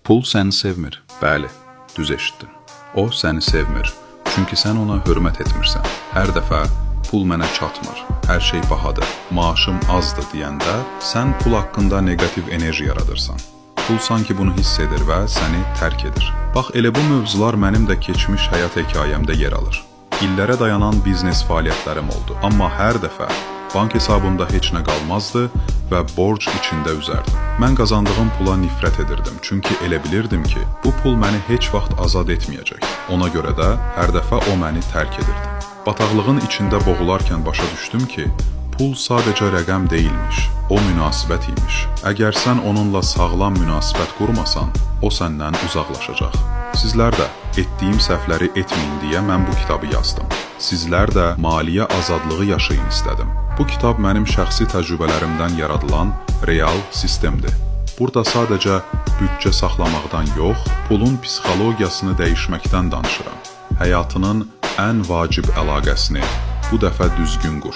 Pul səni sevmir. Bəli, düz eşitdin. O səni sevmir. Çünki sən ona hörmət etmirsən. Hər dəfə pul mənə çatmır, hər şey bahadır, maaşım azdır deyəndə sən pul haqqında neqativ enerji yaradırsan. Pul sanki bunu hiss edir və səni tərk edir. Bax elə bu mövzular mənim də keçmiş həyat hekayəmdə yer alır. İllərə dayanan biznes fəaliyyətlərim oldu, amma hər dəfə bank hesabımda heç nə qalmazdı və borc içində üzərdim. Mən qazandığım pula nifrət edirdim, çünki elə bilirdim ki, bu pul məni heç vaxt azad etməyəcək. Ona görə də hər dəfə o məni tərk edirdi. Bataqlığın içində boğularkən başa düşdüm ki, pul sadəcə rəqəm deyilmiş, o münasibət imiş. Əgər sən onunla sağlam münasibət qurmasan, o səndən uzaqlaşacaq. Sizlər də etdiyim səhvləri etməyin deyə mən bu kitabı yazdım. Sizlər də maliyyə azadlığı yaşayın istədim. Bu kitab mənim şəxsi təcrübələrimdən yaradılan real sistemdir. Burada sadəcə büdcə saxlamaqdan yox, pulun psixologiyasını dəyişməkdən danışıram. Həyatının ən vacib əlaqəsini bu dəfə düzgün qur.